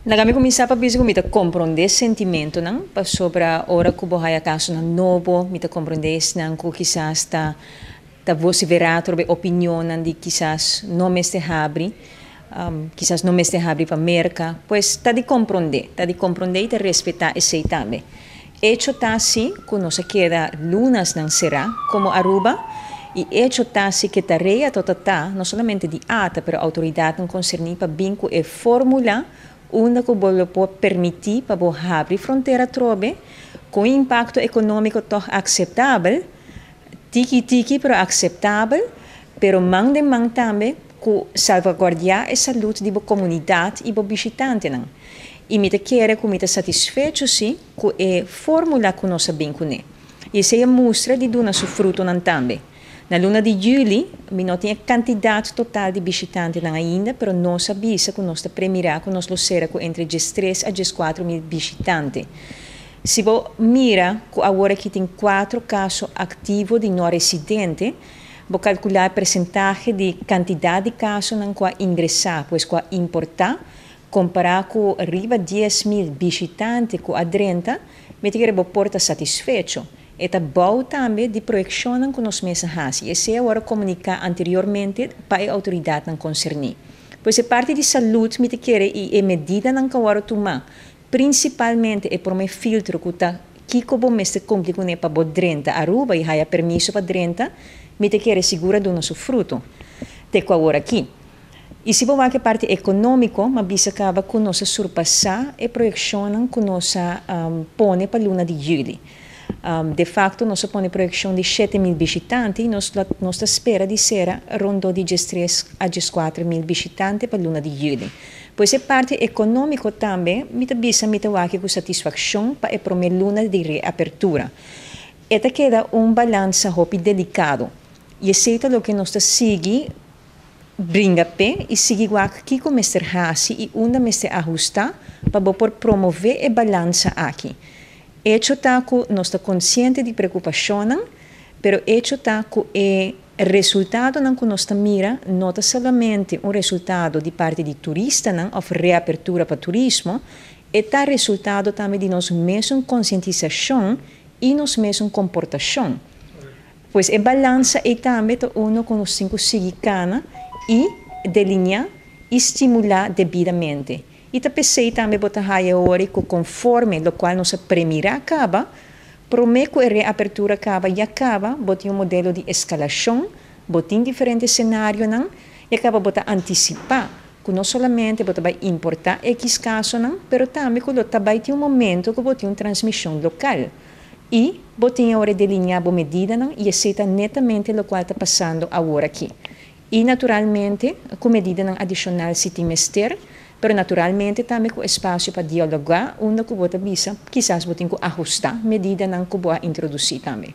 Laga mi kuminsá pa bisa ku mi ta komprondé sentimentonan, pasobra ora ku bo haya kasonan nobo, mi ta komprondé esnan ku kisas ta vosiferá atrobe opinionnan di kisas no mester habri, kisas no mester habri pa Merka. Pues ta di komprondé, ta di komprondé i ta respetá esei tambe. Echo ta si ku nos a keda lunasnan será komo Aruba i echo ta si ku e tarea tabata ta no solamente di ata pero outoridatnan konserní pa bin ku e fórmula unda ku bo lo por permití pa bo habri frontera atrobe ku un impakto ekonómiko tòg akseptabel, tiki tiki pero akseptabel, pero man den man tambe ku salvaguardiá e salud di bo komunidat i bo bishitantenan. I mi ta kere ku mi ta satisfecho si ku e fórmula ku nos a bin kuné. I esei a mustra di duna su frutonan tambe. Na luna di juli, mi no tin e kantidat total di bishitantenan ainda, pero nos a bisa ku nos ta premirá ku nos lo sera ku entre 13 a 14 mil bishitante. Si bo mira ku awor aki tin kuater kaso aktivo di no residente, bo kalkulá e persentahe di kantidat di kasonan ku a ingresá, pues ku a importá, kompará ku riba 10 mil bishitante ku a drenta, mi ta kere bo por ta satisfecho. E ta bou tambe di proyekshonnan ku nos mes a hasi. Esei a wòrdu komuniká anteriormente pa e outoridatnan konserní. Pues e parti di salú mi ta kere i e medidanan ku a wòrdu tumá, prinsipalmente e promé filtro ku ta kiko bo mester kumpli kuné pa bo drenta Aruba i haya permiso pa drenta, mi ta kere sigur a duna su fruto. Te ku awor aki. I si bo wak e parti ekonómiko, m'a bisa kaba ku nos a surpasá e proyekshonnan ku nos a pone pa luna di yüli. De fakto nos a pone proyekshon di 7 mil bishitante i nos ta spera di sera rondó di 13 a 14 mil bishitante pa luna di yüli. Pues e parti ekonómiko tambe, mi ta bisa mi ta wak ku satisfakshon pa e promé luna di reapertura. E ta keda un balansa hopi delikado. I esei ta loke nos ta sigui bringa p'e i sigui wak kiko mester hasi i unda mester ahustá pa bo por promové e balansa aki. Echo ta ku nos ta konsiente di preokupashonnan, pero echo ta ku e resultadonan ku nos ta mira no ta solamente un resultado di parti di turistanan òf reapertura pa turismo, e ta resultado tambe di nos mesun konsientisashon i nos mesun komportashon. Pues e balansa ei tambe ta uno ku nos tin ku sigui kana i delineá i stimulá debidamente. I ta p'esei tambe bo ta haya ori ku konforme lokual nos a premirá kaba, promé ku e reapertura kaba ya kaba, bo tin un modelo di eskalashon, bo tin diferente senarionan, ya kaba bo ta antisipá ku no solamente bo ta bai importá X kasonan, pero tambe ku lo ta bai tin un momento ku bo tin un transmishon lokal. I bo tin awor delineá bo medidanan i esei ta netamente lokual ta pasando awor aki. I naturalmente ku medidanan adishonal si tin mester, pero naturalmente tambe ku espasio pa dialogá unda ku bo ta bisa, kisas bo tin ku ahustá medidanan ku bo a introdusí tambe.